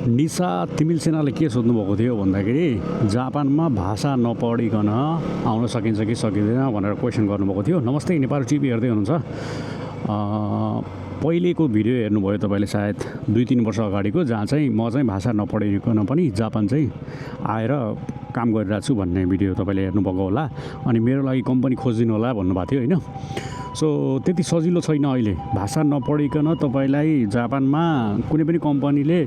निशा तिमिल सेनाले के सोध्नुभएको थियो भन्दाखेरि जापानमा भाषा नपढिकन आउन सकिन्छ कि सकिँदैन भनेर क्वेसन गर्नुभएको थियो। नमस्ते, नेपाल टिभी हेर्दै हुनुहुन्छ। पहिलेको भिडियो हेर्नुभयो तपाईँले सायद 2-3 वर्ष अगाडिको, जहाँ चाहिँ म चाहिँ भाषा नपढिकन पनि जापान चाहिँ आएर काम गरिरहेको छु भन्ने भिडियो तपाईँले हेर्नुभएको होला। अनि मेरो लागि कम्पनी खोजिदिनु होला भन्नुभएको थियो होइन। सो त्यति सजिलो छैन अहिले भाषा नपढिकन तपाईँलाई जापानमा कुनै पनि कम्पनीले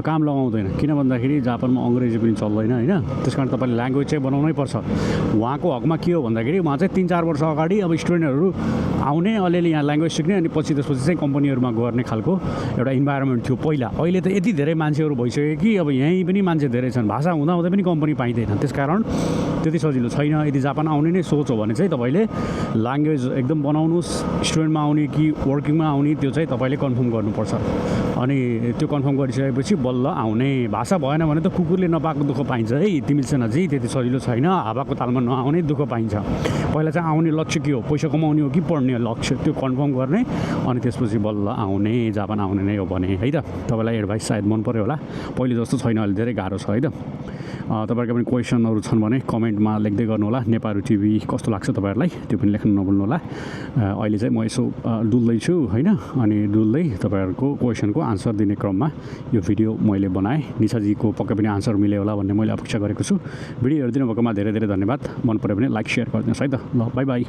काम लगाउँदैन। किन भन्दाखेरि जापानमा अङ्ग्रेजी पनि चल्दैन होइन। त्यस कारण तपाईँले ल्याङ्ग्वेज चाहिँ बनाउनै पर्छ। उहाँको हकमा के हो भन्दाखेरि उहाँ चाहिँ 3-4 वर्ष अगाडि अब स्टुडेन्टहरू आउने, अलिअलि यहाँ ल्याङ्ग्वेज सिक्ने, अनि त्यसपछि चाहिँ कम्पनीहरूमा गर्ने खालको एउटा इन्भाइरोमेन्ट थियो पहिला। अहिले त यति धेरै मान्छेहरू भइसक्यो कि अब यहीँ पनि मान्छे धेरै छन्, भाषा हुँदाहुँदै पनि कम्पनी पाइँदैन। त्यस कारण त्यति सजिलो छैन। यदि जापान आउने नै सोच हो भने चाहिँ तपाईँले ल्याङ्ग्वेज एकदम बनाउनुहोस्। स्टुडेन्टमा आउने कि वर्किङमा आउने त्यो चाहिँ तपाईँले कन्फर्म गर्नुपर्छ। अनि त्यो कन्फर्म गरिसकेपछि बल्ल आउने। भाषा भएन भने त कुकुरले नपाएको दुःख पाइन्छ है तिमिल सेनाजी। त्यति सजिलो छैन। हावाको तालमा नआउने दुःख पाइन्छ। पहिला चाहिँ आउने लक्ष्य के हो, पैसा कमाउने हो कि पढ्ने लक्ष्य, त्यो कन्फर्म गर्ने, अनि त्यसपछि बल्ल आउने। जापान आउने नै हो भने है त। तपाईँलाई एडभाइस सायद मन पऱ्यो होला। पहिले जस्तो छैन, अहिले धेरै गाह्रो छ है त। तपाईँहरूको पनि क्वेसनहरू छन् भने कमेन्टमा लेख्दै गर्नु होला। नेपाल टिभी कस्तो लाग्छ तपाईँहरूलाई त्यो पनि लेख्न नभुल्नु होला। अहिले चाहिँ म यसो डुल्दैछु होइन, अनि डुल्दै तपाईँहरूको क्वेसनको आन्सर दिने क्रममा यो भिडियो मैले बनाएँ। निशाजीको पक्कै पनि आन्सर मिल्यो होला भन्ने मैले अपेक्षा गरेको छु। भिडियो हेरिदिनु भएकोमा धेरै धेरै धन्यवाद। मन पऱ्यो भने लाइक सेयर गरिदिनुहोस् है त। ल, बाई बाई।